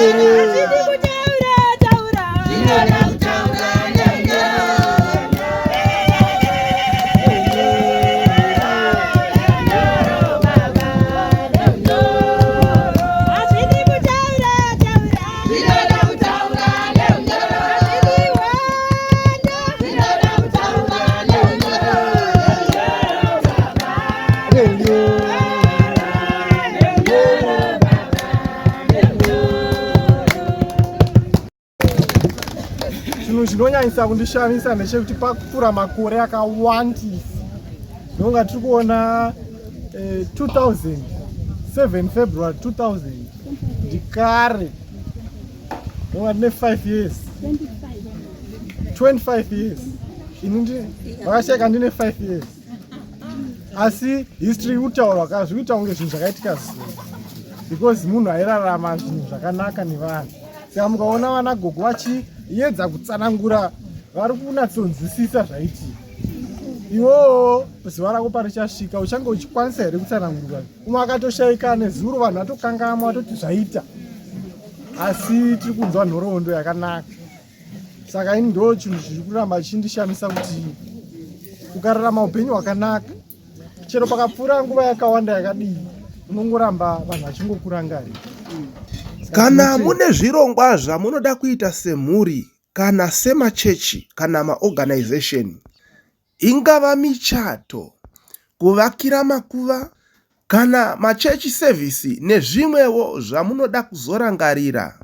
Hazvidi kutaura taura. Zvinoda kutaura Hazvidi kutaura taura. Zvinoda kutaura Hazvidi wanda. Zvinoda kutaura Chinhu chinonyanyisa kundishamisa ndechekuti pakupfuura makore akawandisa ndonga tiri kuona 2000 7 February 2000 ndikare ndonga ndine 5 years 25 years ini vakashaika ndine 5 years asi history kutaurwa ka zviri kuita kunge zvinhu zvakaitika zuro because munhu airarama zvinhu zvakanaka nevanhu saka mukaona vana gogo vachiedza kutsanangura vari kunatsonzwisisa zvaitika iwowo zuva rako parichasvika uchange uchikwanisa here kutsanangura umwe akatoshaika nezuro vanhu vatokangamwa vatoti zvaita asi tiri kunzwa nhoroondo yakanaka saka ini ndo chinhu chiri kuramba chindishamisa kuti ukararama upenyu hwakanaka chero pakapfuura nguva yakawanda yakadii unongoramba vanhu vachingokurangarira. Kana mune zvirongwa zvamunoda kuita semhuri kana semachechi kana maorganization, ingava michato, kuvakira makuva kana machechi sevhisi nezvimwewo zvamunoda kuzorangarira,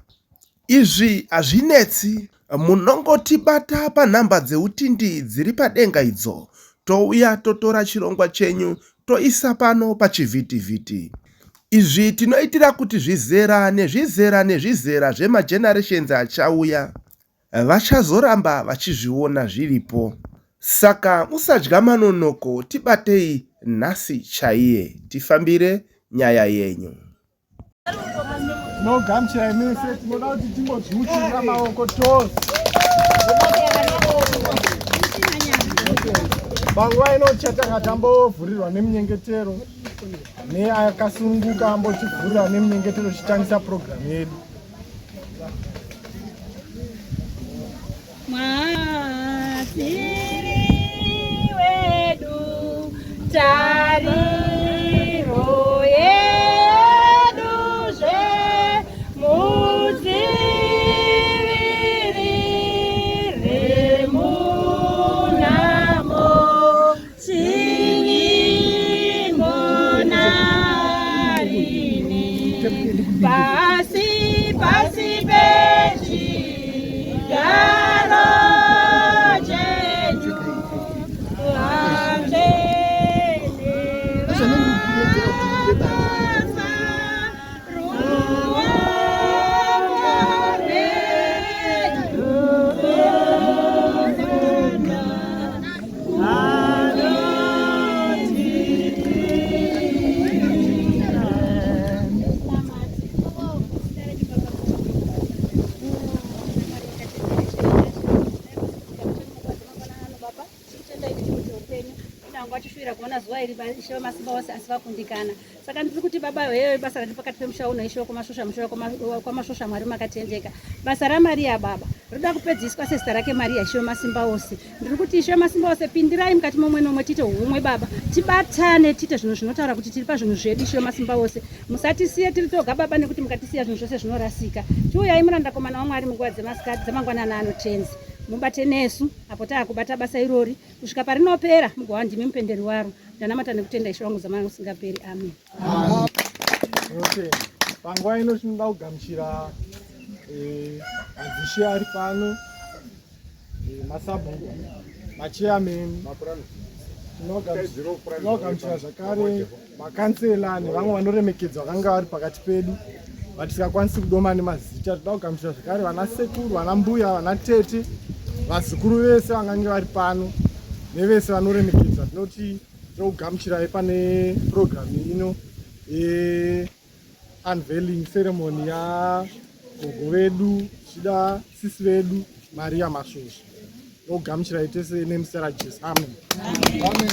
izvi hazvinetsi, munongotibata panhamba dzeutindi dziri padenga idzo touya totora chirongwa chenyu toisa pano pachivhitivhiti. Izvi tinoitira kuti zvizera nezvizera nezvizera zvemagenerations achauya vachazoramba vachizviona zviripo. Saka musadya manonoko tibatei nhasi chaiye tifambire nyaya yenyu. Tinogamuchira imese, tinoda kuti timbozviuchirira maoko tose. Panguva ino tichatanga tambovhurirwa nemunyengetero neakasununguka ambotivhurira nemunyengetero tichitangisa purogiramu yedu. Mwasiri wedu tariro yedu zve mudzivirire munamo Chivimbo narini pasi pasi pechigaro chenyu vatsvene vabasa ruoko rwenyu vachishuwira kuona zuva iri ishe vamasimba ose asi vakundikana saka ndiri kuti baba heyo basa rati pakati pemusha uno ishe wekwamashosha musha wekwamashosha mwari makatendeka basa ramariya baba roda kupedziswa sezita rake mariya ishe wemasimba ose Ndiri kuti Ishe Masimba ose pindirai mukati momwe nomwe tiite humwe baba tibatane tiite zvinhu zvinotaura kuti tiri pazvinhu zvedu Ishe Masimba ose musatisiye tiri toga baba nekuti mukatisiya zvinhu zvose zvinorasika chiuyai murandakomana waMwari munguva dzemasikati dzamangwanani ano tenzi mubate nesu apo taakubata basa irori kusvika parinopera mugova ndimi mupenderi waro ndanamata nekutenda Ishe wangu zamana usingaperi amen. Okay. Panguva ino tinoda kugamuchira eh, madzishe ari pano Eh, masabhuku machairman tinogamuchira zvakare makansela nevamwe vanoremekedzwa vakanga vari pakati pedu vatisingakwanisi kudoma nemazita toda kugamuchira zvakare vana sekuru vana mbuya vana tete vazukuru vese vangange vari pano nevese vanoremekedzwa tinoti tinokugamuchirai pane purogiramu ino eh, unveiling ceremony ya gogo vedu zvichida sisi vedu Maria Masvosva nokugamuchirai tese nemuzita raJesu amen amen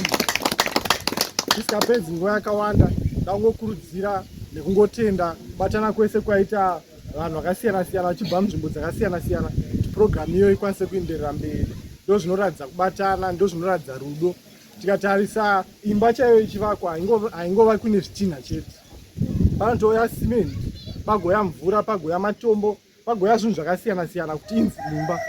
tisikapedzi nguva yakawanda ndakungokurudzira nekungotenda kubatana kwese kwaita vanhu vakasiyana siyana vachibva munzvimbo dzakasiyana siyana kuti purogiramu iyoyo ikwanise kuenderera mberi. Ndozvinoratidza kubatana, ndozvinoratidza rudo. Tikatarisa imba chaiyo ichivakwa haingovakwi nezvitinha chete, panotouya simende, pagouya mvura, pagouya matombo, pagouya zvinhu zvakasiyana siyana kuti inzi imba.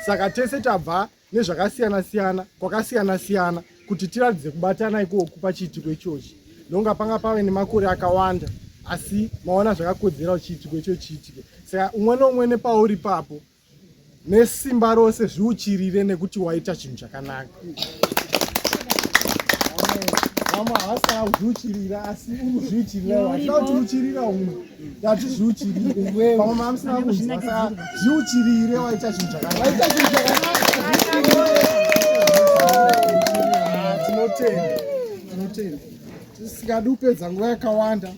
Saka tese tabva nezvakasiyana siyana kwakasiyana siyana kuti tiratidze kubatana ikoku pachiitiko ichochi. Ndonga panga pave nemakore akawanda, asi maona zvakakodzera kuti chiitiko icho chiitike. Saka umwe neumwe nepauri papo nesimba rose zviuchirire nekuti waita chinhu chakanaka. Vamwe havasi kana kuzviuchirira, asi uri kuzviuchirira. Hatina kuti uchirira umwe, tati zviuchirire. Pamwe mamusina kunzwa, saka zviuchirire, waita chinhu chakanaka. Waita chinhu chakanaka. Tinotenda, tinotenda. Tisikadi kupedza nguva yakawanda,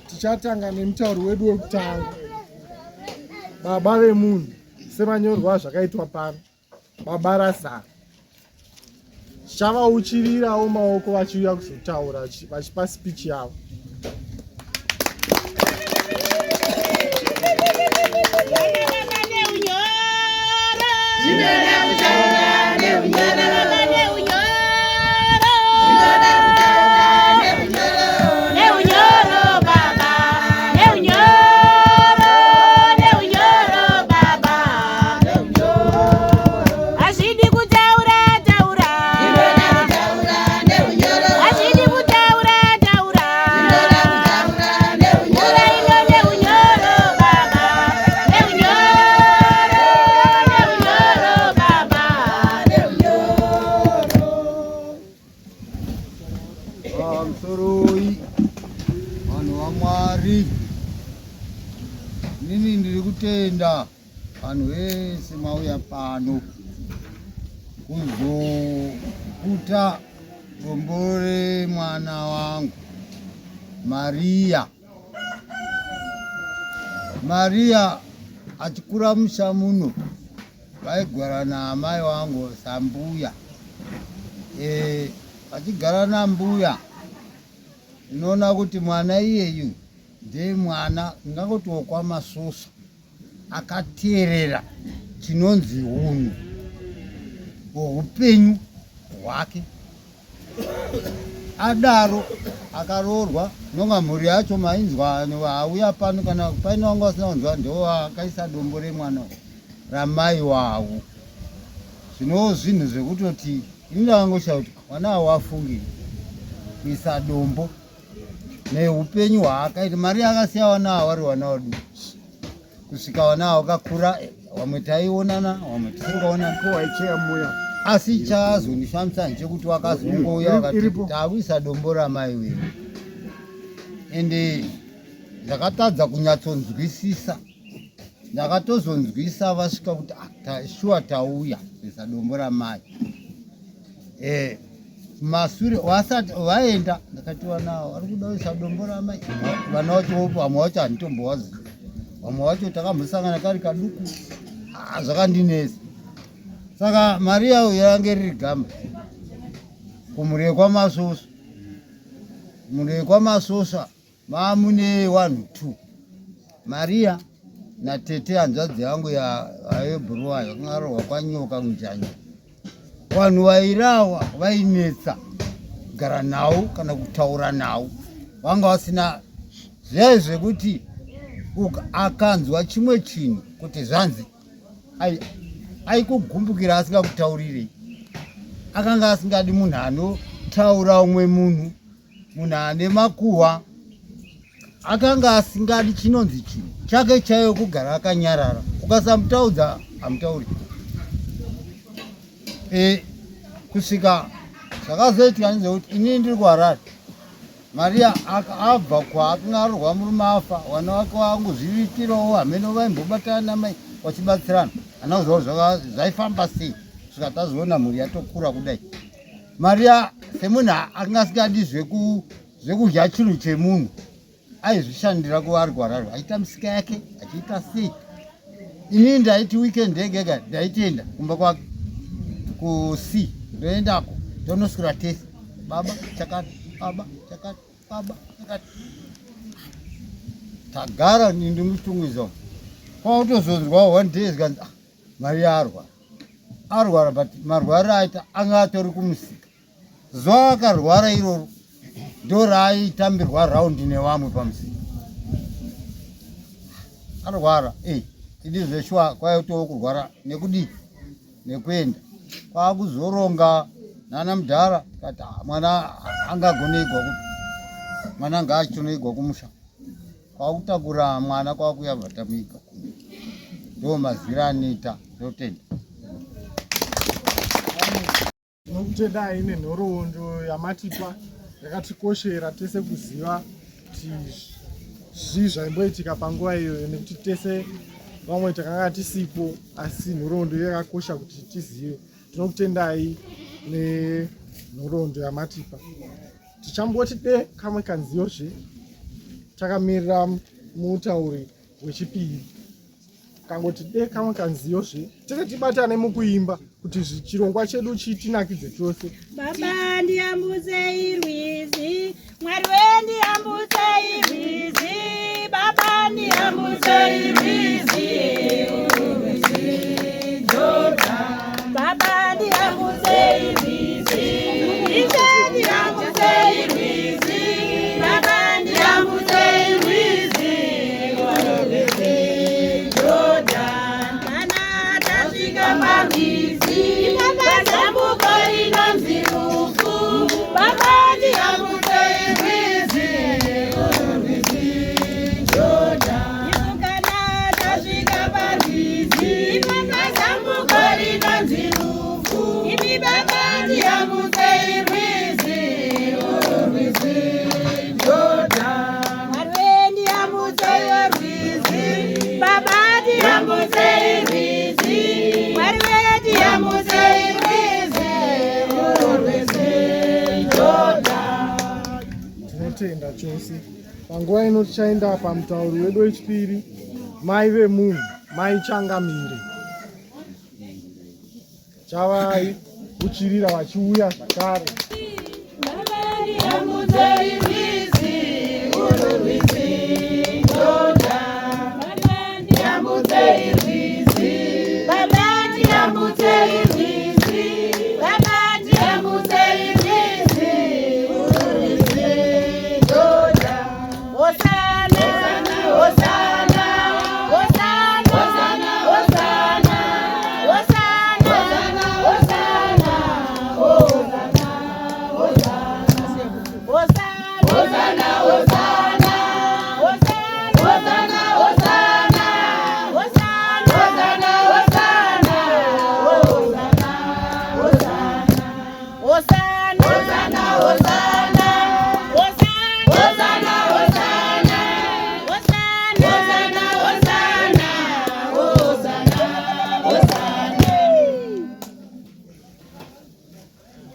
tichatanga nemutauro wedu wekutanga, baba vemunhu, semanyorwa zvakaitwa pano, baba Razaro. Tichavauchirirawo maoko vachiuya kuzotaura vachipa speech yavo. Hazvidi kutaura taura, hazvidi kutaura taura, mvura ino neunyoro baba, neunyoro, neunyoro baba. Pamusoroi vanhu vaMwari, inini ndiri kutenda vanhu vese mauya pano kuzoputa dombo remwana wangu Maria. Maria achikura musha muno vaigara naamai wangu sambuya, vachigara nambuya. Ndinoona kuti mwana iyeyu ndiye mwana ndingangoti wokwaMasosa akateerera chinonzi hunhu hweupenyu hwake. Adaro akaroorwa, nonga mhuri yacho mainzwa auya pano, kana paine wanga vasina kunzwa, ndiwo akaisa dombo remwana ramai wavo. Zvino zvinhu zvekutoti ini ndakangoshaya kuti mwana avo afungei kuisa dombo neupenyu hwaakaita. Mari akasiya vana avo vari vana vaduku kusvika vana avo vakakura, vamwe taionana, vamwe tisingaonani. Asi chazondishamisa ndechekuti wakazongouya wakati takuisa dombo ramai wedu, ende ndakatadza kunyatsonzwisisa. Ndakatozonzwisa vasvika kuti shuwa tauya kuisa dombo ramai. Masure vasati vaenda, ndakati vana vari kuda kuisa dombo ramai. Vana vacho vamwe vacho handitombovazivi, vamwe vacho takambosangana kari kaduku. Zvakandinetsa. Saka Maria uyo yange riri gamba kumhuri yekwaMasosa, mhuri yekwaMasosa mamune 1 2 Maria natete hanzvadzi yangu yaebhuruwayo yakangarohwa kwanyoka kunjanya. Vanhu vairawa vainetsa kugara nawo kana kutaura nawo, vanga vasina zviyai zvekuti akanzwa chimwe chinhu kuti zvanzi aikugumbukira asingakutaurirei. Akanga asingadi munhu anotaura umwe munhu, munhu ane makuhwa. Akanga asingadi chinonzi chinhu chake chaiyo kugara akanyarara, ukasamutaudza hamutauri. Kusvika zvakazoitika ndezvekuti inini ndiri kuHarare, Maria abva kwaakanga arohwa murume afa, vana vake vangozviitirawo hameno, vaimbobatana namai vachibatsirana, hana kuziva kuti zvaifamba sei kusvika tazoona mhuri yatokura kudai. Maria semunhu akanga asingadi zvekudya chinhu chemunhu, aizvishandira kuva ari kuHarare, achiita misika yake, achiita sei. Inini ndaiti weekend yega yega ndaitoenda kumba kwake kuc, ndoendako tonoswera tese, baba chakati, baba chakati, baba chakati. Tagara ndimutungwiza. Kwakutozonzwa one day zikanzi ah, Maria arwara. Arwara but marwariro aita anga atori kumusika. Zuva akarwara iroro ndoraitambirwa raundi nevamwe pamusika. Arwara eh idi zveshuwa kwaitoo kurwara nekudii nekuenda kwakuzoronga nana mudhara kati ah, mwana angagoneigwa kupi mwana ngaachitonoigwa kumusha kwakutakura mwana kwakuya vatamuiga ndo mazwiro anoita ndotenda. Tinokutendai nenhoroondo yamatipa yakatikoshera tese kuziva kuti zvii zvaimboitika panguva iyoyo nekuti tese vamwe takanga tisipo asi nhoroondo iyo yakakosha kuti tizive. Tinokutendai nenhoroondo yamatipa. Tichamboti de kamwe kanziyozve takamirira mutauri wechipiri. Kangoti de kamwe kanziyo zve tese tibatane mukuimba kuti chirongwa chedu chitinakidze chose. Baba ndiyambutsei rwizi, Mwari we ndiyambutsei rwizi, Baba ndiyambutsei rwizi, rwizi Jordan. Baba ndiyambutsei rwizi, Ishe ndiyambutsei rwizi, Baba ndiyambutsei rwizi. Tinotenda chose. Panguva ino tichaenda pamutauri wedu wechipiri, mai vemunhu, mai Changamire. Chavai kuchirira vachiuya zvakare.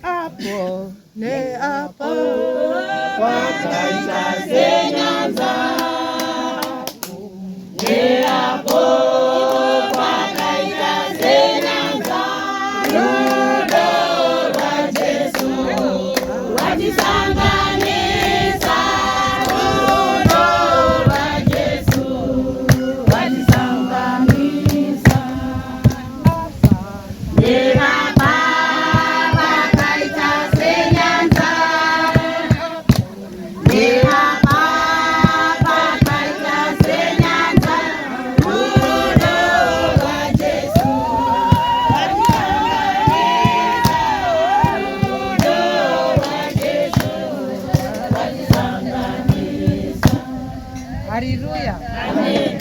Apo neapo kwakaita senyanza neapo kwakaita senyanza rudo rwaJesu rwatisanganisa rudo rwaJesu rwatisanganisa Nevapa vakaita senyanza Nevapa vakaita senyanza Rudo rwaJesu rwatisanganisa Rudo rwaJesu rwatisanganisa Hariruya. Amen.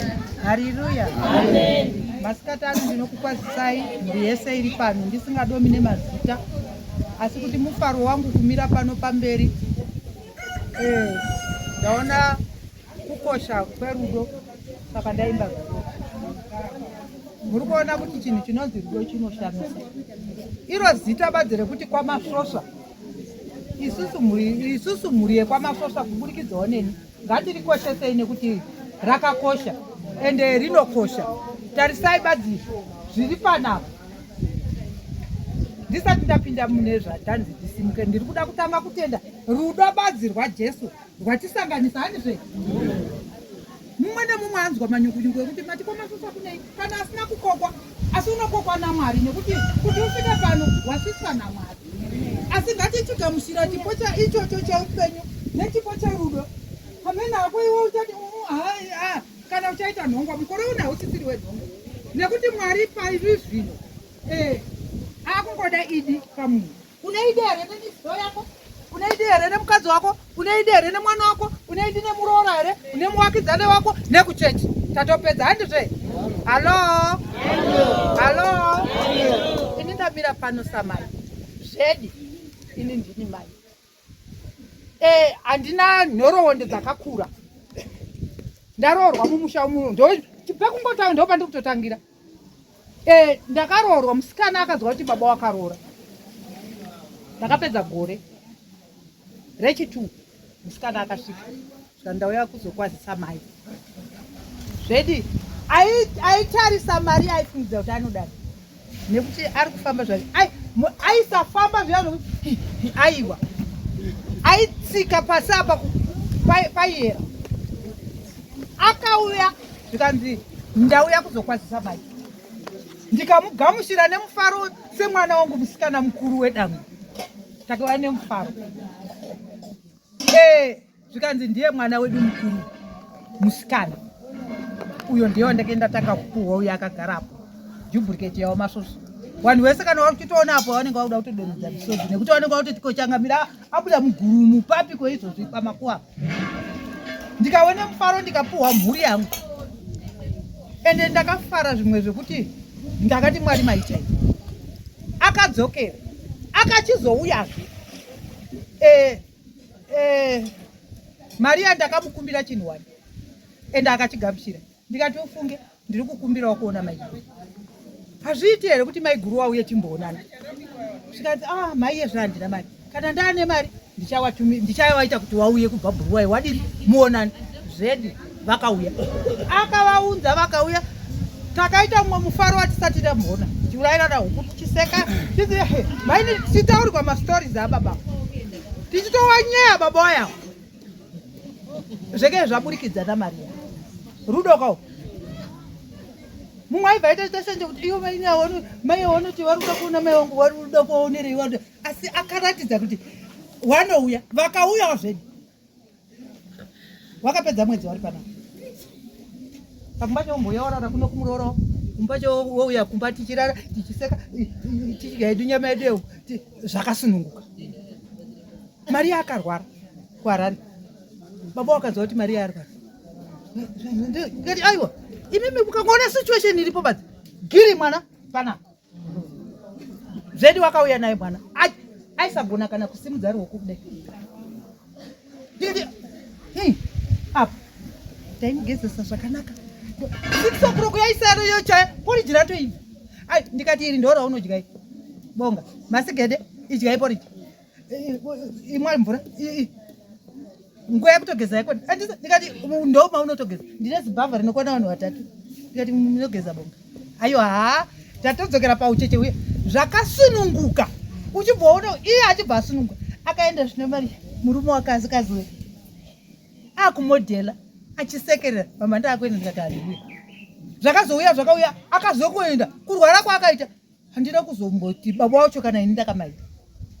Hariruya. Amen. Masikati ano ndinokukwazisai mhuri yese iri pano ndisingadomi nemazita asi kuti mufaro wangu kumira pano pamberi eh, ndaona kukosha kwerudo saka ndaimba rudo. Muri kuona kuti chinhu chinonzi rudo chinoshamisa. Iro zita badzi rekuti kwamasvosva isusu mhuri yekwamasvosva kuburikidzawo neni ngatirikoshesei nekuti rakakosha ende rinokosha tarisai badzi zviri panapa ndisati ndapinda mune zvatanzi tisimuke ndiri kuda kutanga kutenda rudo badzi rwajesu rwatisanganisa handizve Mumwe nemumwe anzwa manyukunyuku ekuti mati kwaMasvosva kunei, kana asina kukokwa, asi unokokwa naMwari, nekuti kuti usvike pano wasvitswa naMwari. Asi ngatichigamuchira chipo ichocho cheupenyu nechipo cherudo. Pamene hako iwe uchati kana uchaita nhongwa, mukore uno hausisiri wenhongwa, nekuti Mwari paizvi zvino eh, akungoda idi pamunhu. Une idi here nemidziyo yako? Une idi here nemukadzi wako? Une idi here nemwana wako? Une idi nemuroora here? Une muwakidzane wako nekuchechi? Tatopedza handizve? Halo, halo. Ini ndamira pano samai zvedi, ini ndini mai. Eh, handina nhoroondo dzakakura. Ndaroorwa mumusha umu, ndo pekungotanga ndo pandiri kutotangira. Eh, ndakaroorwa musikana akanzwa kuti baba wakaroora. Ndakapedza gore rechitu musikana akasvika svika ndauya kuzokwazisa mai zvedi aitarisa mari aifungidza kuti anodani nekuti ari kufamba zvake aisafamba zviya zvokuti aiwa aitsika pasi apa paiyera akauya zvikanzi ndauya kuzokwazisa mai ndikamugamuchira nemufaro semwana wangu musikana mukuru wedangu takauya nemufaro eh, zvikanzi ndiye mwana wedu mukuru musikana uyo ndiye wandake ndatanga kupuhwa uyo akagarapo jubhuriketi yawo masvosvo vanhu vese kana vachitoona apo vanenge vakuda kutodonhedza misodzi nekuti vanenge vakutoti kochangamira abuda mugurumu papi koizvozvi pamakuva ndikaone mufaro ndikapuhwa mhuri yangu ende ndakafara zvimwe zvekuti ndakati mwari maitai akadzokera akachizouyazve e, e, mariya ndakamukumbira chinhu wani ende akachigamuchira ndikati ufunge ndiri kukumbirawo kuona maiguru hazviiti here kuti maiguru wauye timboonana zvikanzi ah maiye zvahandina mari kana ndaane mari ndichavaita kuti wauye kubva bhuruwayo wadini muonani zvedi vakauya akavaunza vakauya takaita mumwe mufaro watisati tamboona tichiurayirana huku tichiseka maini tichitaurirwa mastories ababa tichitowanyeya baba wayawo zveke zvaburikidza namariya rudo kawo mumwe aibva aita sanje kuti iyo mai vanoti vari kuda kuona mai vangu vari kuda kuvaonerei vari asi akaratidza kuti wanouya vakauyawo zvedi wakapedza mwedzi wari panapa pakumba chaumboya warara kuno kumuroora kumba chawouya kumba tichirara tichiseka tichidya yedu nyama yedu yehu zvakasununguka Maria akarwara kuHarare. Baba wakanzwa kuti Maria arwara. Ndikati aiwa, imimi mukangoona situation iripo badzi. Giri mwana pana. Zvedi wakauya naye mwana. Aisagona kana kusimudza ruoko kudai. Ndikati hey, apa taimugezesa zvakanaka. 6 o'clock yaisara yochaya porridge ratoibva. Ai ndikati iri ndoraunodya iri. Bonga, masigede idyai porridge. Imwa mvura nguva yekutogeza yako ndikati ndo maunotogeza ndine zibhavha rinokwana vanhu vatatu ndikati munogeza bonga ayo haa tatodzokera paucheche uye zvakasununguka uchibva waona iye achibva asununguka akaenda zvino mari murume wake asikazive akumodhela achisekerera mama ndaakuenda ndikati haleluya zvakazouya zvakauya akazokuenda kurwara kwaakaita Handina kuzomboti baba wacho kana ini ndakamaita.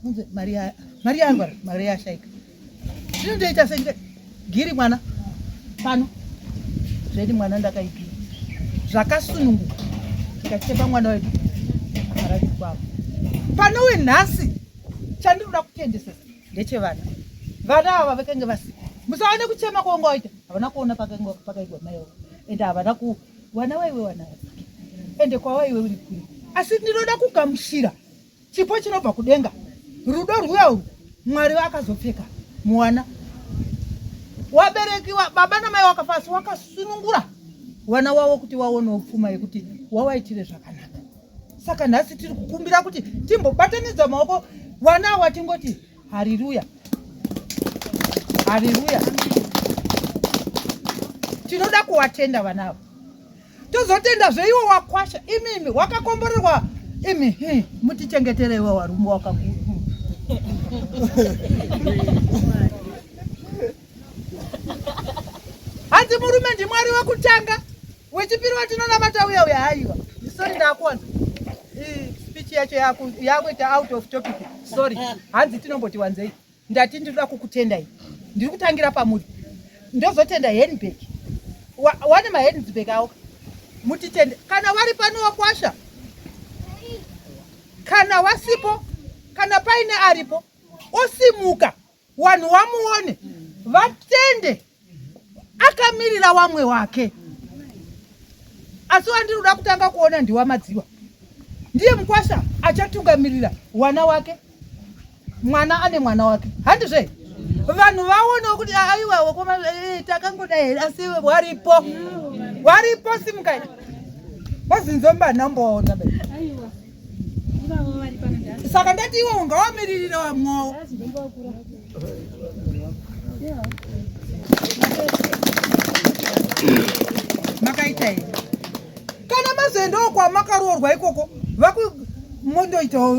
Unze Maria Maria arwara, Maria ashaika. Zvino ndoita sei giri mwana pano. Zvedi mwana ndakaigira. Zvakasununguka. Tikachepa mwana wedu akarati kwavo. Pano we nhasi chandinoda kutendesesa ndechevana. Vana ava vakange vasipo. Musaone kuchema kwawanga waita. Havana kuona pakanga pakaigwa mai wavo. Ende havana ku wana waiwe wana vadiki ende kwawaiwe uri kure asi ndinoda kugamuchira chipo chinobva kudenga rudo rwuya urwu mwari akazopfeka muwana wabereki wa, baba namai wakafa asi wakasunungura wana wavo kuti waonewo pfuma yekuti wawaitire zvakanaka saka nhasi tiri kukumbira kuti timbobatanidza maoko wana awa tingoti Hariruya. Hariruya. Tinoda kuwatenda vana ava. Tozotenda zve iwo wakwasha imimi wakakomborerwa imi mutichengetere iwe warume wakakuru. Hanzi murume ndimwari wekutanga, wechipiri watinonamata uya uya. Haiwa, sorry, ndakuwanza speech yacho yakuita out of topic, sorry. Hanzi tinomboti wanzei. Ndati ndinoda kukutendai, ndiri kutangira pamuri, ndozotenda handbag. Wane mahandbag awo, mutitende kana vari pano wakwasha, kana wasipo, kana paine aripo osimuka, wanhu wamuone, vatende akamirira wamwe wake. Asi wandiri kuda kutanga kuona ndiwaMadziwa, ndiye mukwasha achatungamirira wana wake. Mwana ane mwana wake, handizve? Vanhu vaonewo kuti aiwa, takangodai here, asi waripo, waripo. Simukai wazinzomba nambowaona. Saka ndati iwe ungawamiririra wamwowo. Makaita here? Kana mazoendawo kwamakaroorwa ikoko, vaku mondoitawo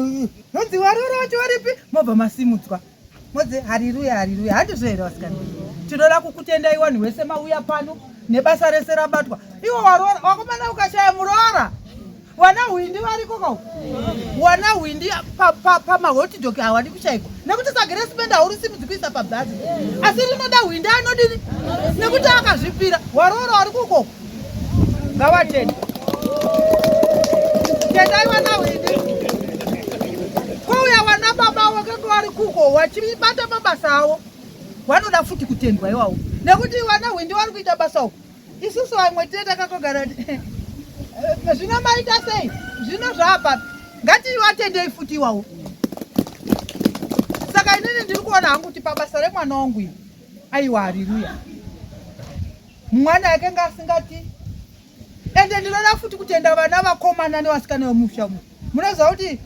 nonzi varoora vacho varipi, mobva masimudzwa, modzi hariruya, hariruya. Handizvo here, vasikana? Tinoda kukutendai vanhu wese mauya pano nebasa rese rabatwa. Iwo waroora wakomana, ukashaya muroora, wana hwindi variko kau, wana hwindi pamahotdog hawadi kushaikwa, nekuti sageresimende haurisimudzi kuisa pabhazi, asi rinoda hwindi anodini, nekuti akazvipira. Waroora wari kukoko ngavatende. Tendai wana hwindi. Kouya wana baba wakanga vari kuko wachibata mabasa avo, vanoda futi kutendwa iwawo, nekuti wana hwindi vari kuita basa uko. Isusu vamwe tine takakogara kuti zvino maita sei, zvino zvaapapi. Ngativatendei futi iwawo. Saka inini ndiri kuona hangu kuti pabasa remwana wangu iri, aiwa, hariruya, mwana akanga asingati. Ende ndinoda futi kutenda vana vakomana nevasikana vemusha umu. Munoziva kuti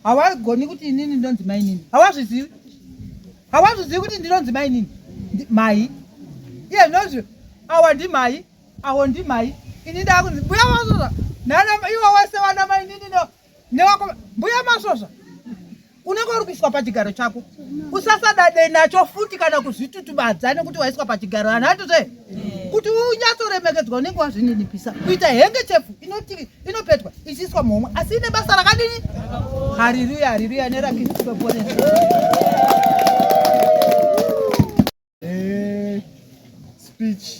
hawagoni kuti inini ndinonzi mainini, hawazvizivi, hawazvizivi kuti ndinonzi mainini. Mai iye zvinonzi awa ndimai, awo ndimai. Ini ndakunzi mbuya Masvosva nana iwo wese vana mainini newako mbuya Masvosva. Unenge uri kuiswa pachigaro chako, usasadade nacho futi kana kuzvitutubadza nekuti waiswa pachigaro. Vanhu hatozve kuti unyatsoremekedzwa unenge wazvininipisa kuita hengechefu inoti inopetwa ichiiswa muhomwe, asi ine basa rakadini. Hariruya, hariruya neraKristu peponesa. Speech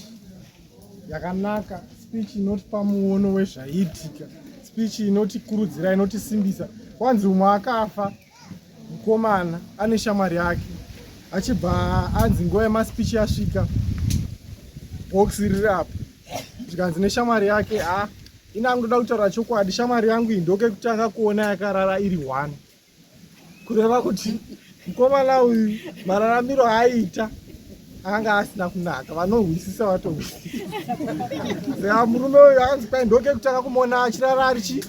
yakanaka, speech inotipa muono wezvaiitika, speech inotikurudzira, inotisimbisa. Kwanzi umwe akafa mukomana ane shamwari yake, achibva anzi nguva yemaspeech yasvika, box riri apo. Zvikanzi neshamwari yake, ha, ina angoda kutaura chokwadi, shamwari yangu iyi ndokekutanga kuona yakarara iri one. Kureva kuti mukomana uyu mararamiro aiita akanga asina kunaka. Vanohwisisa vatohwisisa. Saka murume uyu akanzi kwai ndokekutanga kumuona achirara ari chi.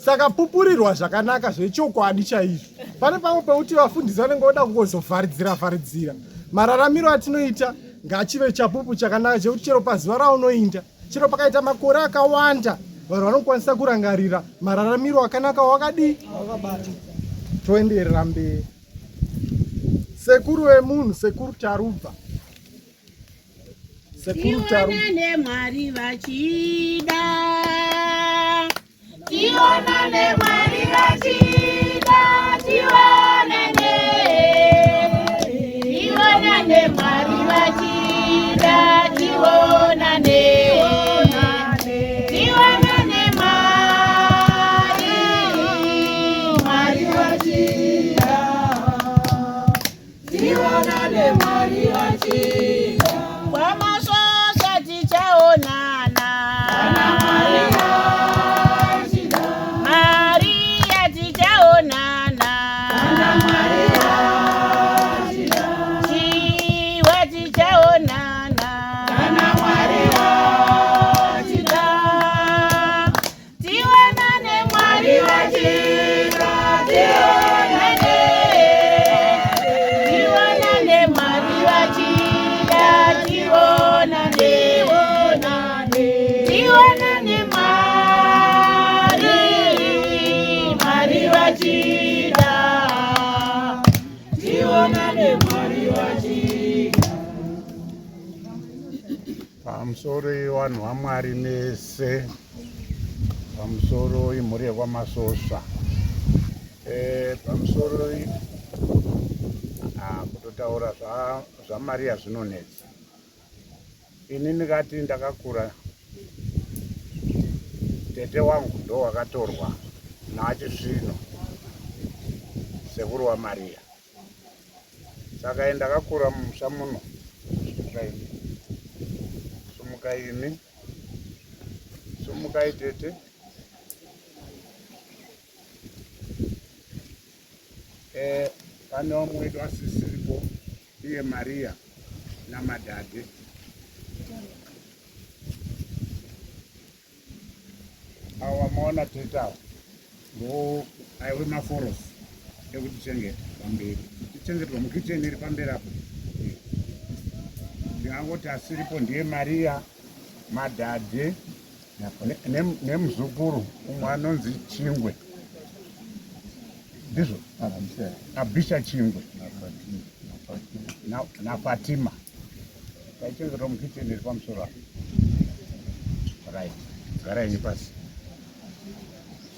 Saka pupurirwa zvakanaka zvechokwadi chaizvo. Pane pamwe pekuti vafundisi vanenge voda kungozovharidzira vharidzira. Mararamiro atinoita ngachive chapupu chakanaka chekuti chero pazuva raunoinda, chero pakaita makore akawanda, vanhu vanokwanisa kurangarira mararamiro akanaka wakadii. Toenderera mberi. Sekuru vemunhu, sekuru Tarubva, sekuru Tarubva. Tionane Mwari vachida, tionane Mwari vachida, tionane, tionane Mwari vachida, tionane, tionane Mwari, Mwari vachida, tionane Mwari vachida. KwaMasvosva tichaonana, Maria tichaonana, Chiwa tichaonana, achida, tionane Mwari vachida, tionane, tionane Mwari vachida. Pamusoro yevanhu vaMwari mese, pamusoro imhuri yekwaMasvosva. Eh, pamusoro ah, kutotaura zvaMaria zvinonetsa. Ini ndikati ndakakura tete wangu ndo wakatorwa naChisvino sekuru waMaria. Saka ini ndakakura mumusha muno. Sumuka imi. Sumuka imi. Sumukai tete. Eh, pane vamwe wedu asisiripo iye Maria naMadhadhe. Awa maona tete awa ndo aiwe maforosi ekutichengeta pamberi tichengetwa mukicheni iri pamberi apo ndingangoti asiripo ndiye Maria Madhadhe nemuzukuru umwe anonzi Chingwe ndizvo abisha Chingwe naFatima taichengetwa mukicheni iri pamusoro apo right garai henyu pasi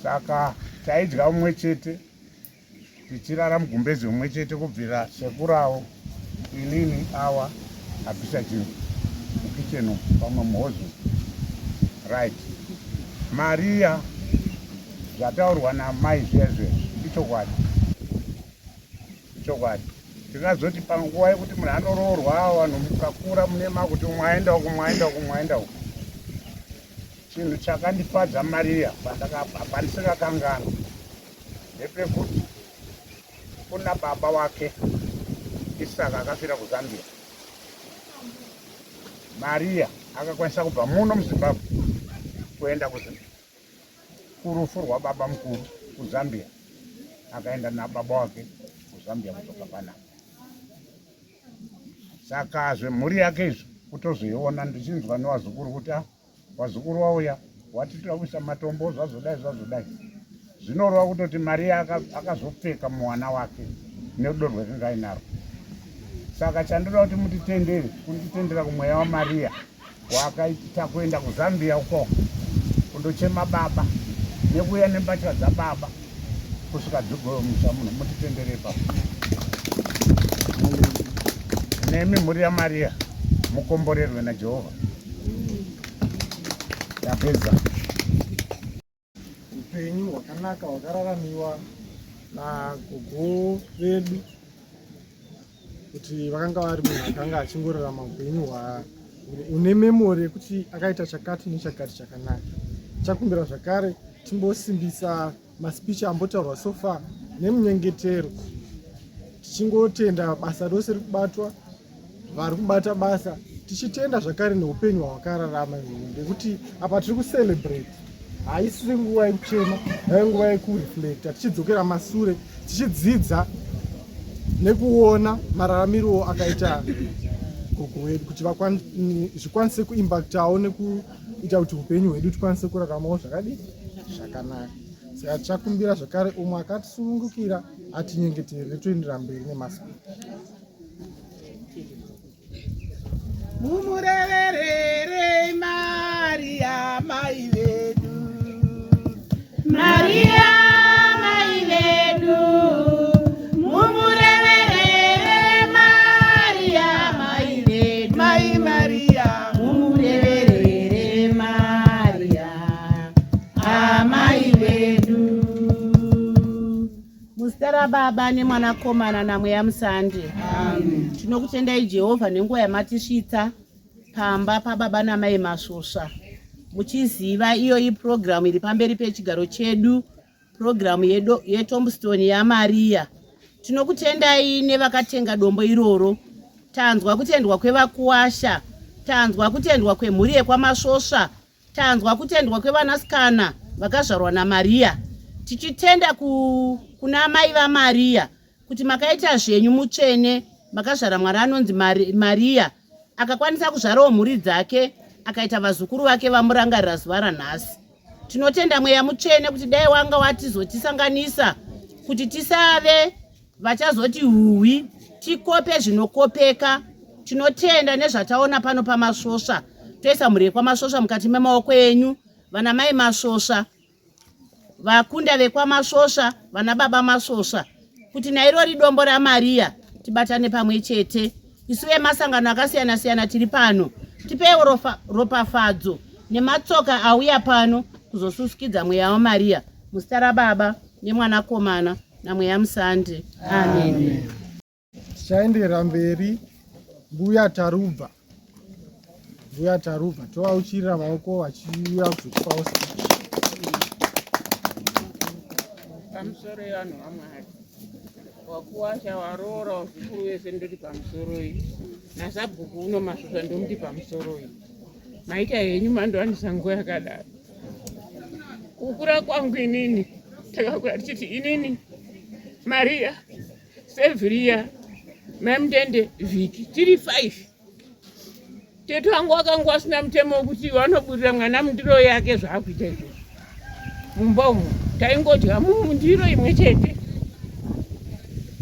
saka taidya umwe chete tichirara mugumbezi umwe chete kubvira sekurawo inini awa abvisa chinhu mukicheni umu pamwe muhozi right Maria zvataurwa namai zviya zviya ichokwadi ichokwadi tingazoti panguva yekuti munhu anoroorwa vanhu mukakura mune makuti umwe aenda uku umwe aenda uku umwe aenda uku chinhu chakandifadza Maria pandisikakanganwa ndepekuti kuna baba wake Isaka akafira kuZambia Maria akakwanisa kubva muno muZimbabwe kuenda kurufu rwababa mukuru kuZambia akaenda nababa wake kuZambia kudzoka panapa saka zvemhuri yake izvo kutozoiona ndichinzwa nevazukuru kuti ah, Wazukuru wauya wati toda kuisa matombo zvazodai zvazodai. Zvinoreva kutoti Maria akazopfeka muwana wake nerudo rwekanga ainarwo. Saka chandoda kuti mutitendere kunditendera kumweya waMaria wakaita kuenda kuZambia uko kundochema baba nekuuya nembatya dzababa kusvika dzigoyo musha muno mutitendere ipapo. Nemi mhuri yaMaria mukomborerwe naJehovha. Tapedza. Upenyu hwakanaka hwakararamiwa nagogo vedu kuti vakanga vari munhu akanga achingorarama upenyu une memori yekuti akaita chakati nechakati chakanaka. Chakumbira zvakare timbosimbisa maspeech ambotaurwa so far nemunyengetero tichingotenda basa rose riri kubatwa vari kubata basa tichitenda zvakare neupenyu hwawakararama iwewe ndekuti apa tiri kucelebrate haisiri nguva yekuchema yave nguva yekureflecta tichidzokera masure tichidzidza nekuona mararamiro akaita gogo wedu kuti zvikwanise kuimpactawo nekuita kuti upenyu hwedu tikwanise kuraramawo zvakadii zvakanaka saka tichakumbira zvakare umwe akatisunungukira atinyengetere toendera mberi nemaspeech Mumureverere Maria mai vedu. Maria mai vedu. Mumureverere Maria mai vedu. Mai Maria. Mumureverere Maria amai vedu. Muzita raBaba neMwanakomana naMweya Musande. Tinokutendai Jehovha nenguva yamatisvitsa pamba pababa namai Masvosva. Muchiziva iyoyi purogiramu iri pamberi pechigaro chedu, purogiramu yetombstone yaMariya. Tinokutendai nevakatenga dombo iroro. Tanzwa kutendwa kwevakuwasha, tanzwa kutendwa kwemhuri yekwaMasvosva. Tanzwa kutendwa kwevanasikana vakazvarwa naMariya, tichitenda ku, kuna amai vaMariya kuti makaita zvenyu mutsvene, makazvara mwana anonzi Mari, Mariya akakwanisa kuzvarawo mhuri dzake akaita vazukuru vake vamurangarira zuva ranhasi. Tinotenda mweya mutsvene kuti dai wanga watizotisanganisa kuti tisave vachazoti huhwi tikope zvinokopeka. Tinotenda nezvataona pano pamasvosva. Toisa mhuri yekwaMasvosva mukati memaoko enyu, vana mai Masvosva, vakunda vekwaMasvosva, vana baba Masvosva, kuti nairori dombo raMariya tibatane pamwe chete. Isu vemasangano akasiyana siyana tiri pano, tipeiwo ropafadzo nematsoka auya pano kuzosuskidza mweya waMariya, muzita raBaba neMwanakomana naMweya Musande. Amen. Tichaenderera mberi mbuya Tarubva. Mbuya Tarubva tovauchirira maoko vachiuya kuzotipawo speech. Pamusoro yevanhu vaMwari wakuwasha waroora wazukuru vese ndoti pamusoroi nasabhuku uno masvosva ndomuti pamusoroi maita henyu mandowanisa nguva yakadaro kukura kwangu inini takakura tichiti inini Maria Sevriya mai Mutende vhiki tiri 5 tete wangu wakanga wasina mutemo wekuti vanoburira mwana mundiro yake zvaakuita izvozvo mumba umu taingodya mundiro imwe chete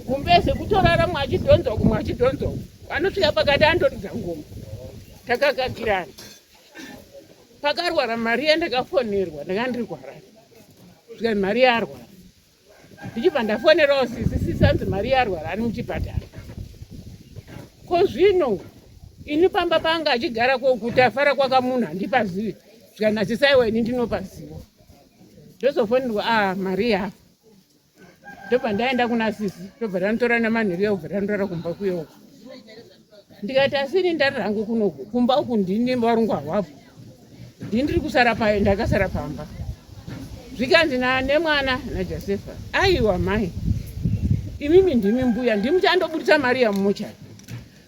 gumbeze kutorara mwe achidhonza uku mwe achidhonza uku anosvika pakati andoridza ngoma takakakirana pakarwara Maria ndakafonerwa ndanga ndiri kuHarare svika Maria arwara ndichibva ndafonerawo sisi sisi anzi Maria arwara ari muchipatara ko zvino ini pamba panga achigara ko kuti afara kwakamunhu handipazivi zvikanzi sisi aiwa ini ndinopaziva ndozofonerwa ah Maria afa ndobva ndaenda kuna sisi ndobva tanotora namanheru yobva tanotora kumba kuyoko ndikati asi ini ndari rangu kunoku kumba uku ndini varungu havapo ndini ndiri kusara payo ndakasara pamba zvikanzi nemwana najosefa aiwa mai imimi ndimi mbuya ndimuchandobudisa mari yamumochari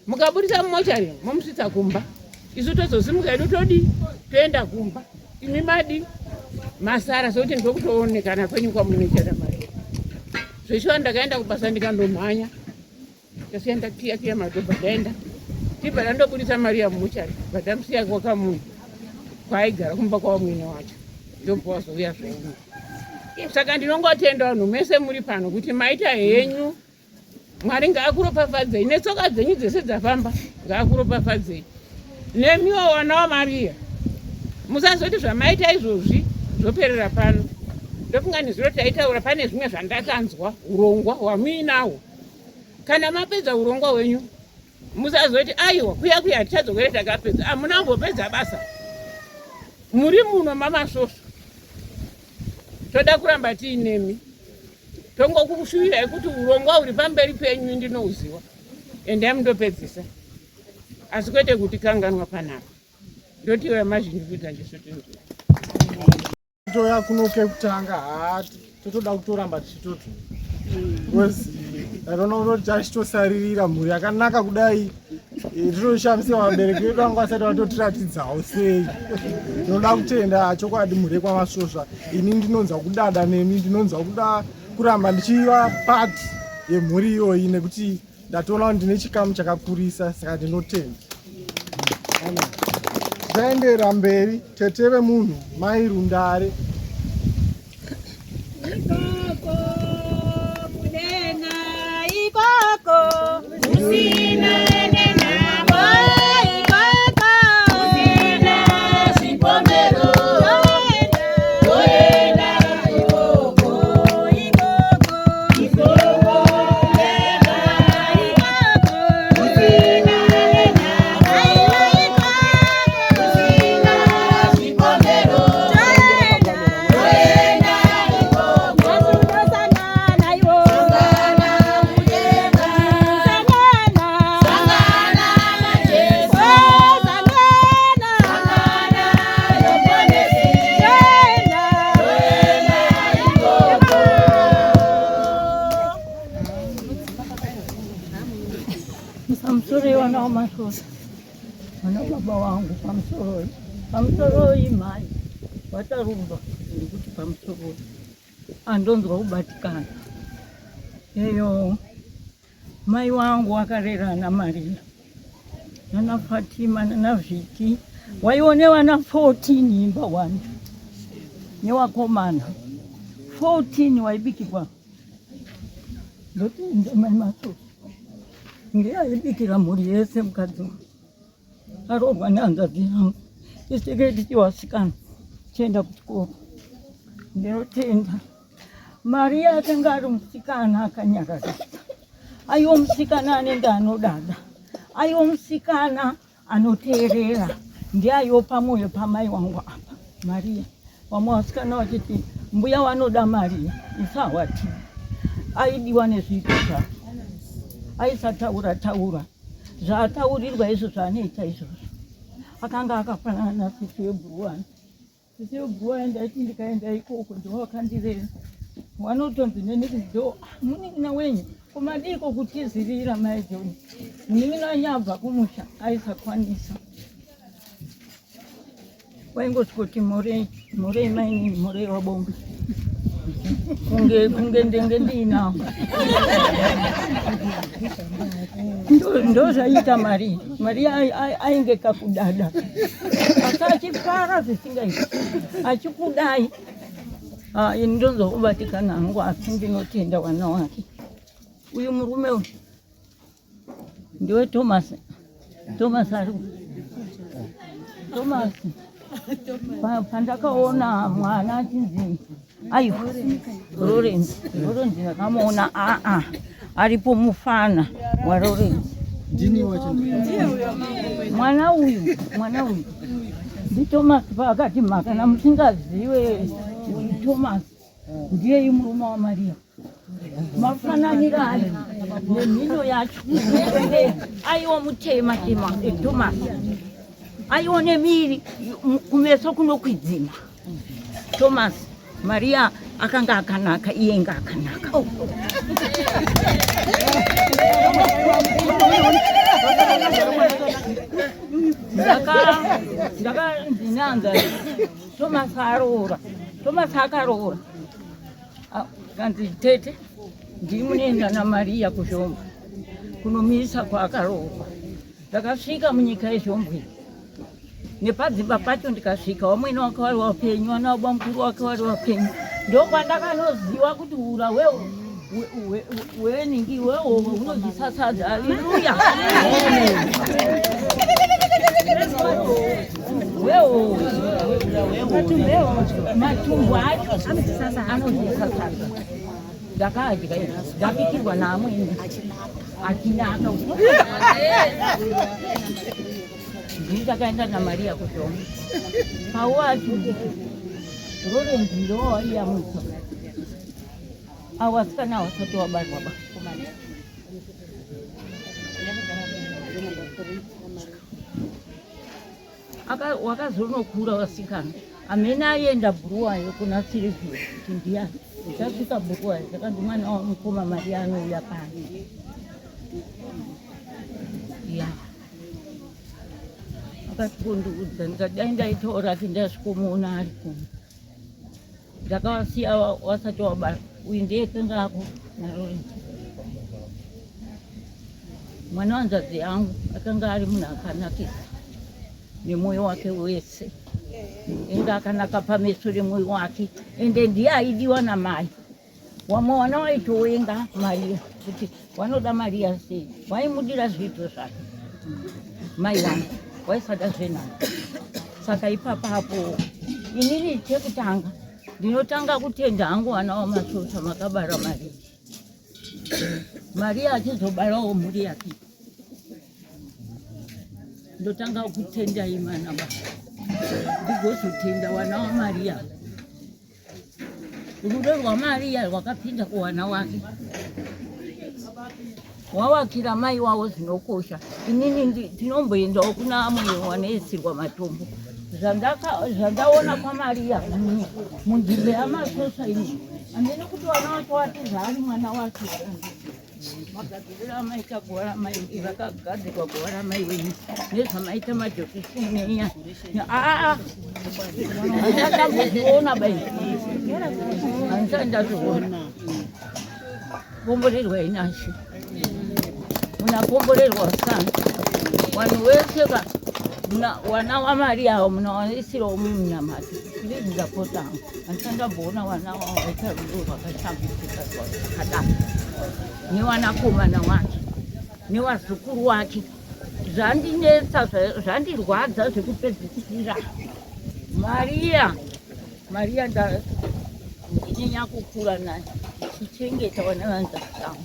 mukaburitsa mumochari momusvitsa kumba isu tozosimuka hedu todi toenda kumba imi madi masara sekuti ndokutoonekana kwenyu kwamunoita namari zveshuwa ndakaenda kubasa ndikandomhanya ndasiya ndakiya kiya madhobha ndaenda tibva ndandoburitsa mari yamumochari bva ndamusiya kwakamunhu kwaaigara kumba kwavamwene wacho ndobva wazouya zvenyu saka ndinongotenda vanhu mese muri pano kuti maita henyu mwari ngaakuropafadzei netsoka dzenyu dzese dzafamba ngaakuropafadzei nemiwo wana wamariya musazoti zvamaita izvozvi zvoperera pano ndofunga nezuro taitaura pane zvimwe zvandakanzwa urongwa hwamuinahwo kana mapedza urongwa hwenyu musazoti aiwa kuya kuya tichadzokere takapedza hamuna kumbopedza basa muri muno mamasvosvo toda kuramba tiinemi tongokushuvirai kuti urongwa huri pamberi penyu ndinouziwa endai mundopedzisa asi kwete kuti kanganwa panapa ndotiwa mazhinji kuita jesu tinzwe Touya kuno kekutanga haa totoda kutoramba tichitoto because ndatoona kutoti tachitosaririra mhuri yakanaka kudai eh, tinoshamisira vabereki vedu vanga vasati vatotiratidzawo sei tinoda kutenda chokwadi mhuri yekwamasvosva ini ndinonzwa kudada nemi ndinonzwa kuda kuramba ndichiva part yemhuri iyoyi nekuti ndatoona kuti ndine chikamu chakakurisa saka ndinotenda tichaenderera mberi tete vemunhu mai rundare Ikoko kudenga ikoko kusina nenhamo ikoko kusina zvipomero toenda ikoko ikoko ikoko kudenga ikoko kusina nenhamo ikoko kusina zvipomero toenda toenda ikoko sangana iwo sangana kudenga sangana sangana na Jesu sangana sangana nomuponesi toenda toenda ikoko Pamusoro wana wamasvosva wana baba wangu pamusoroi pamusoroi mhai watarumba ndikuti pamusoroi andonzwa kubatikana eyo mai wangu wakarera ana Maria nana Fatima nana Vhiki waione vana 14 imba one newakomana 14 waibikirwa ndotenda mai Masvosva ndiye aibikira mhuri yese mukadzi wangu aroorwa nehanzvadzi yangu. Isu tenge tichiwasikana tichienda kuchikoro. Ndinotenda. Maria akanga ari musikana akanyararisa. Aiwa musikana anenge anodada. Aiwa musikana anoteerera. Ndiye aiwa pamwoyo pamai wangu apa. Maria. Vamwe vasikana vachiti mbuya vanoda Maria. Isu hawati. Aidiwa nezviito zvake. Aisataura taura. Zvaataurirwa izvo zvaanoita izvozvo. Akanga akafanana nasisi webhuruwani. Sisi webhuruwani ndaiti ndikaenda ikoko ndiwo wakandirera. Wanotonzi neni ndo munin'ina wenyu kumadiiko kutizirira mai John. Munin'ina wenyu abva kumusha aisakwanisa. Waingosvikoti morei morei mainini morei wabonga kunge kunge ndenge ndiinawo ndozvaiita Maria. Maria ainge kakudada asi achifara zvisingaiti achikudai. Ah, ini ndonzwa kubatikana hangu asi ndinotenda wana wake uyu murume uyu ndiwe Thomas. Thomas ari Thomas pandakaona mwana achinzi aiwa Lawrence Lawrence ndakamuona aa aripo mufana waLawrence ndini wacho mwana uyu mwana uyu ndiThomas paakati mhakana musingazive uyu Thomas ndiye murume waMaria mafananiro ayo nemhino yacho aiwa mutema tema Thomas aiwa nemiri kumeso kunokwidzima Thomas Maria akanga akanaka iye nga akanaka oh. Ndakandinanza Thomas aroora Thomas akaroora ah, kanzi tete ndiri munoenda naMaria kuZhombwe kunomisa kwaakaroorwa ndakasvika munyika yeZhombwe nepadzimba pacho ndikasvika wamwene wake wari wapenyu wana wabamukuru wake wari wapenyu ndokwandakanoziva kuti ura weningi wehowe unodisa sadza haleluya wehowe matumbu acho anodisa sadza ndakadya ndabikirwa naamwene achinaka ndini ndakaenda naMaria kuzvoma pauati Rorenzi ndowaiyamwisa awasikana awasati wabarwa ba wakazonokura wasikana amene aienda bhuruwayo kuna Sirivhiya kuti ndiyani uchasvika bhuruwayo saka ndimwana wamukoma Maria anouya pano ya akasvikondiudza ndikati dai ndaitaura ati ndasvikomuona ari kuno ndakavasiya wasati wabara uyu ndiye kanga ako narorenzi mwana wanzadzi yangu akanga ari munhu akanakisa nemwoyo wake wese inga akanaka pameso nemwoyo wake ende ndiye aidiwa namai wamwe wana waitowenga Maria kuti wanoda Maria sei waimudira zviito zvake mai wangu waisada zvenhano saka ipapa apo inini chekutanga ndinotanga kutenda hangu vana wamasvosva makabara Maria Maria achizobarawo mhuri yake ndotanga kutenda imana ba ndigozotenda wana waMaria Rudo rwaMariya rwakapinda kuwana wake wawakira mai wavo zvinokosha. Inini ndinomboendawo kuna amwe wanoisirwa matombo. Zvandaona kwaMariya munzvimbo yaMasosa ini handina kuti wana wacho wati zvaari mwana wacho magadziriro amaita guva ramai rakagadzirwa guva ramai wenyu nezvamaita majokisiniya aa handisandambozviona bai handisati ndazviona komborerwa inashe munakomborerwa sana vanhu vese va wana wamari avo munawaisirawo mumunamato please ndapota hangu handisati ndamboona wana wavo vaita rudo rwakashambidzika rwakadaro newanakomana wake newazukuru wake. Zvandinetsa, zvandirwadza zvekupedzisira. Maria, Maria ndine nyakukura naye tichengeta vana vanzangu vangu.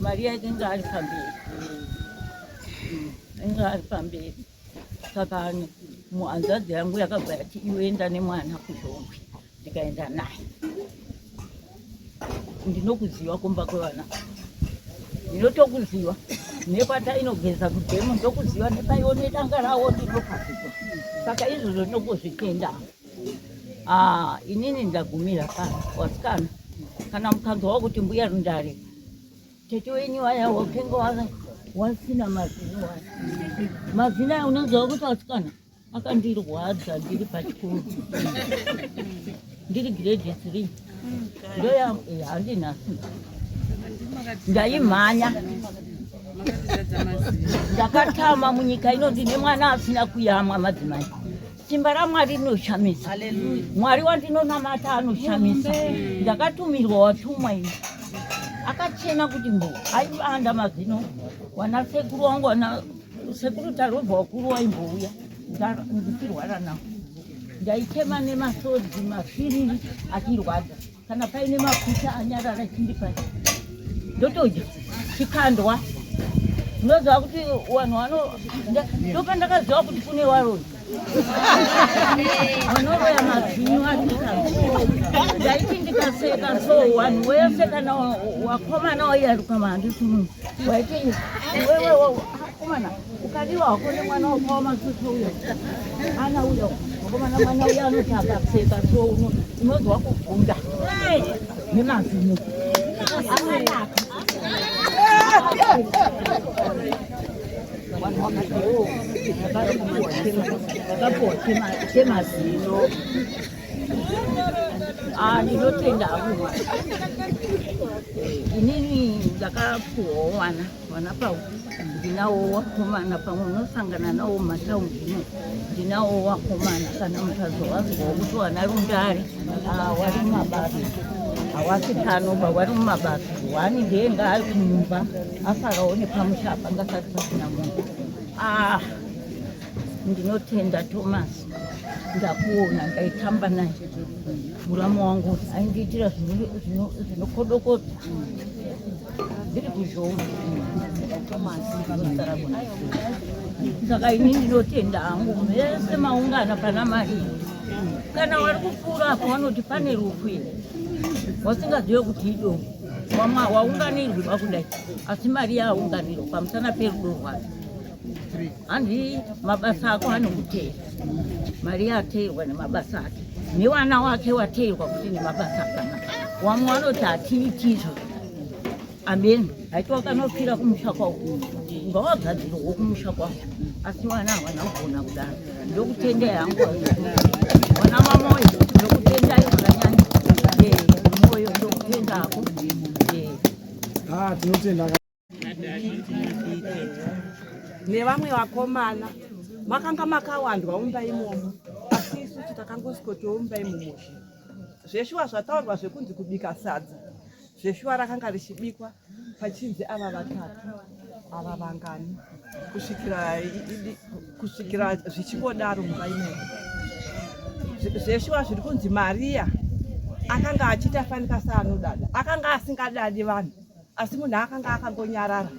Maria akanga ari pamberi, anga ari pamberi. Saka muhanzvadzi yangu yakabva yati iwe enda nemwana kuZhombe, ndikaenda naye. Ndinokuziva kumba kwevana, ndinotokuziva nekwatainogeza kudhemu, ndokuziva nepaione danga rawo ndinopaziva. Saka izvozvo ndinongozvitenda. Ah, inini ndagumira pano wasikana, kana mukanzwawo kuti mbuya Rundare tete wenyu waya wakenga wasina mazino waya mazino aya unoziva kuti asikana akandirwadza ndiri pachikoro ndiri grade 3 ndoya eh, handinasi ndaimhanya ndakatama munyika ino ndine mwana asina kuyamwa madzimai Simba raMwari rinoshamisa. Mwari wandinonamata anoshamisa. Ndakatumirwa watumwa ini. Akachena kuti mbo aibanda mazino. Wana sekuru wangu wana sekuru Tarobva wakuru waimbouya ndichirwara nawo. Ndaichema nemasodzi masiriri achirwadza. Kana paine mafuta anyarara chindipa ndotodya chikandwa. Unoziva kuti vanhu vano ndopandakaziva kuti kune varoyi vanoroya mazino atikandwa. Ndaiti ndikaseka so vanhu wese kana wakomana waiyaruka mahandisi munhu waiti iwewe akomana ukadiwa hako nemwana wako wamasusu uyo ana uyo wakomana mwana uyo anoti akapfeka so unonzwa kubvunda nemazino akanaka vakapuwa chemazino. Ah, ndinotenda hangu Mwari. Inini ndakapuwawo vana vana pau ndinawo wakomana pamwe unosangana nawo mumataundi ino ndinawo wakomana kana mukazowazwawo kuti wana rundare ah, wari mumabasa hawasi pano ba wari mumabasa wani ndiye ari kumumba asarawo nepamusha apa ngasati pasina munhu ah, Ndinotenda Thomas, ndakuona ndaitamba naye muramu wangu aindiitira zvinokodokodza ndiri kuzhoma. Saka ini ndinotenda hangu mese maungana pana Maria. Kana wari kupfuura apo vanoti pane rufu here wasingazive kuti idongo waunganirwi bakudai asi Maria aunganirwa pamusana perudo rwake. Hanzi mabasa ako anokuteera. Maria ateerwa nemabasa ake newana wake wateerwa kuti nemabasa akanaka. Wamwe wanoti hatiiti izvo. Amen. Haiti wakanofira kumusha kwavo ngawagadzirwo kumusha kwavo, asi wana hawana kugona kudaro. Ndokutendai hangu wana mamoyo, ndokutendai zvakanyanya. Eh, moyo ndokutenda hako. Eh. Ah, tinotenda. Nevamwe vakomana makanga makawandwa mumba imomo, asi isusu takangosikotiwo mumba imomo. Zveshuwa zvataurwa zvekunzi kubika sadza, zveshuwa rakanga richibikwa pachinzi ava vatatu ava vangani kusvikira kusvikira zvichingodaro mumba imomo. Zveshuwa zviri kunzi Mariya akanga achiita fanika seanodada, akanga asingadadi vanhu asi munhu akanga akangonyarara.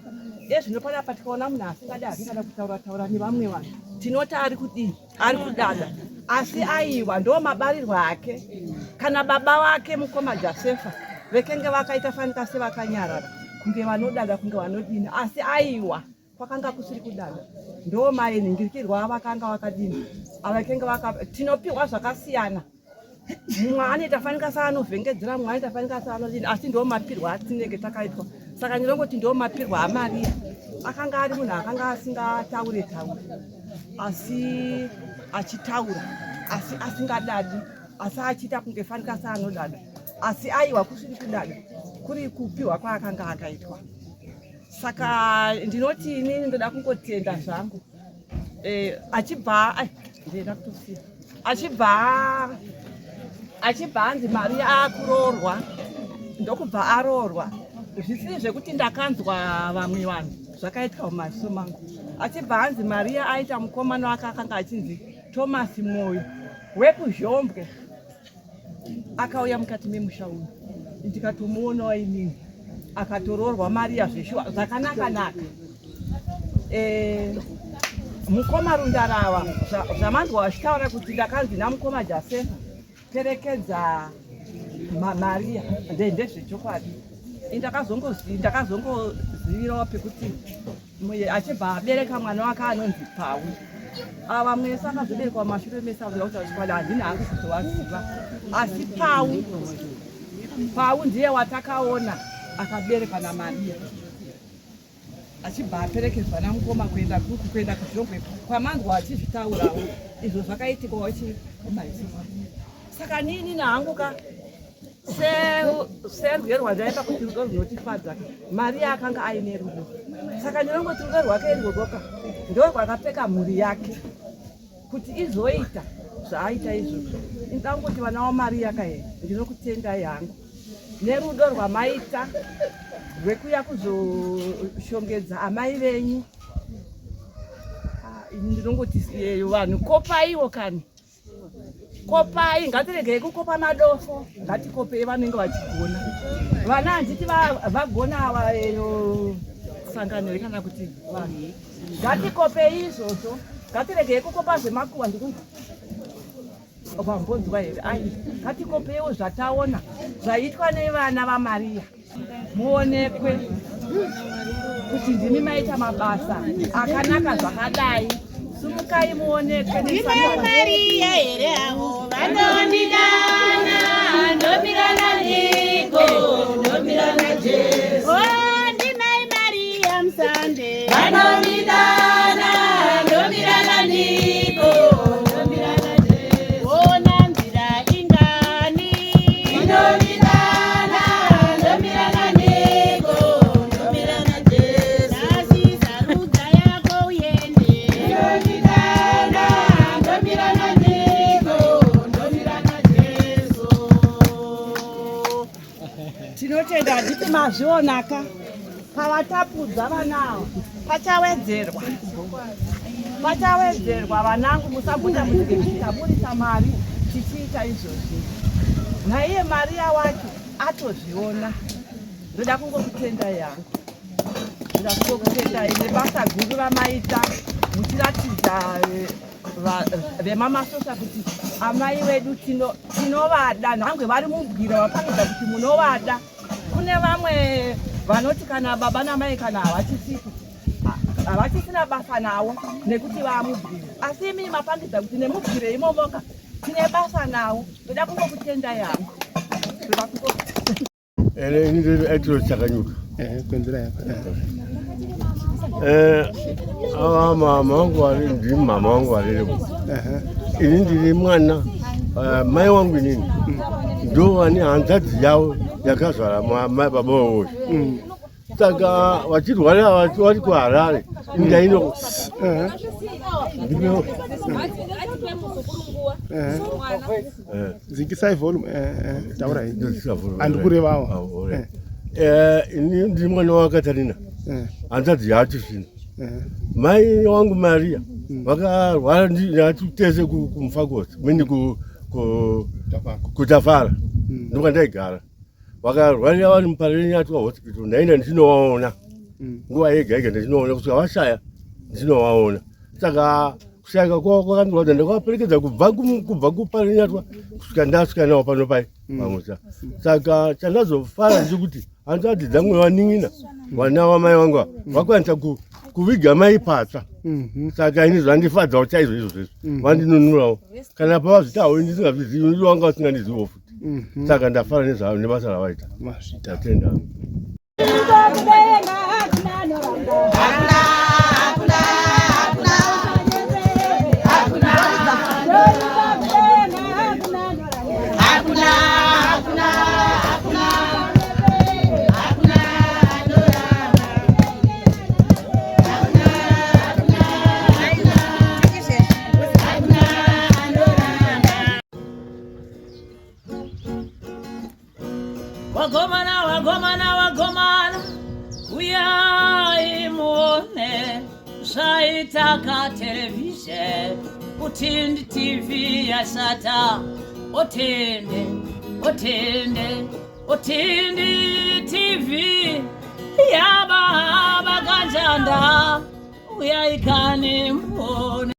Ezvino panapa tikaona munhu asingadadi kana kutaura taura nevamwe vanhu tinoti ari kudii, ari kudada, asi aiwa ndo mabarirwo ake. Kana baba wake mukoma Jasefa vekenge vakaita fanika sevakanyarara kunge vanodada kunge vanodini, asi aiwa kwakanga kusiri kudada, ndo mainhingirikirwa avakanga vakadini avakenge vaka tinopiwa zvakasiyana. Mumwe anoita fanika saanovhengedzera, mumwe anoita fanika saanodini, asi ndo mapirwa atinenge takaitwa. Saka ndinongoti ndo mapirwa aMaria. Akanga ari munhu akanga asingataure taure, asi achitaura, asi asingadadi, asi achiita kunge fanika saanodada, asi aiwa kusiri kudada, kuri kupiwa kwaakanga akaitwa. Saka ndinoti inini ndoda kungotenda zvangu. Eh, achibva ndeda kutosiya achibva achibva anzi Maria akuroorwa, ndokubva aroorwa, zvisiri zvekuti ndakanzwa vamwe vanhu, zvakaitika mumaziso mangu. Achibva hanzi Maria aita mukomana wake akanga achinzi Thomas Moyo wekuZhombwe akauya mukati memusha uyu ndikatomuonawo inini akatoroorwa Maria zveshuwa zvakanaka naka. Eh, mukoma Rundarava zvamanzwa vachitaura kuti ndakanzi namukoma Jasefa perekedza Maria ndezvechokwadi. Ndakazongozivirawo pekuti achibva abereka mwana wake anonzi Pawi. Ava mwese akazoberekwa mumashure mese akuda kutaura chokwadi handina hangu kuzovaziva, asi Pawi Pawi ndiye watakaona akaberekwa naMaria achibva aperekedzwa namukoma kuenda kuku kuenda kuzhongwe kwamanzwa achizvitaurawo izvo zvakaitikawo chimaizwa. Saka nini nahangu ka serwiyo rwandaipa kuti rudo runotifadza, Maria akanga aine rudo, saka ndinongoti rudo rwake irworwoka ndorwakapfeka mhuri yake kuti izoita zvaaita izvozvo. Inoda kungoti vana vaMaria kaye, ndinokutendai hangu nerudo rwamaita rwekuya kuzoshongedza amai venyu. Ah, ini ndinongoti vanhu kopaiwo kani, kopai, ngatiregei kukopa madofo, ngatikopei vanenge vachigona. Vana handiti vagona ava eyo sangano here kana kuti vanhu, ngatikopei izvozvo, ngatiregei kukopa zvemakuva. Ndikunzi vambonzwa here? Ai, ngatikopeiwo zvataona zvaitwa nevana vaMaria, muonekwe kuti ndimi maita mabasa akanaka zvakadai. Sumukai muonekwe. Ndimai Maria here avo vanondidana? Ndomira naniko, ndomira naJesu. Oh, ndimai Maria Musande vanondidana, ndomira naniko, ndomira naJesu. Ona nzira ingani inondidana, ndomira naniko, ndomira naJesu. Nhasi sarudza yako uende inondidana, ndomira naniko, ndomira naJesu. Tinotenda, handiti mazvionaka pavatapudza vana ava, pachawedzerwa, pachawedzerwa. Vanangu, musabuda mutige kuti taburisa mari tichiita izvozvi, naiye Maria wacho atozviona. Ndoda kungokutendai yangu, ndoda kungokutendai nebasa guru ramaita muchiratidza vemamasosha kuti amai vedu tinovada nhangwe vari mubwira vapangidza kuti munovada. Kune vamwe vanoti kana baba namai kana havachisiko, havachisina basa nawo nekuti vamubwira, asi imini mapangidza kuti nemubwire imomoka tine basa nawo. Ndoda kungokutendai hangu, ndoda kungokutendai. Ere ini ndiri Etro Chakanyuka. Eh, kwenzira yako. Eh, ava mama wangu vari ndiri mama wangu variripo. Ini ndiri mwana mai wangu inini ndo vane hanzvadzi yavo yakazvara mai baba wavo. Saka vachirwara vari kuHarare ndaino ndino Dzikisai volume, taurai. Handikurevawo. Ini ndiri mwana waKatarina, hanzvadzi yacho zvino. Mai wangu Maria vakarwara ndati tese kuMufakose, mini kuTafara ndokwandaigara. Vakarwarira vari muParirenyatwa Hospital, ndaenda ndichinovaona nguva yega yega, ndichinoona kusvika vashaya, ndichinovaona. Saka kushayika kwavo kwakandirwadza, ndakavaperekedza kubva kuParirenyatwa kusvika ndasvika navo pano pai pamusha. Saka chandazofara ndechekuti hanzvadzi dzangu vanin'ina vana vamai vangu ava vakwanisa kuviga mai patsva. Saka ini zvandifadzawo chaizvo izvo zvezvo, vandinunurawo kana pavazvitawo ndisingazvizivi, wanga vasingandiziviwo futi. Saka ndafara nebasa ravaita, ndatenda. Wagomana, wagomana. Ishe utindi TV yashata otende otende otindi TV yababa kanjanda uyaikane.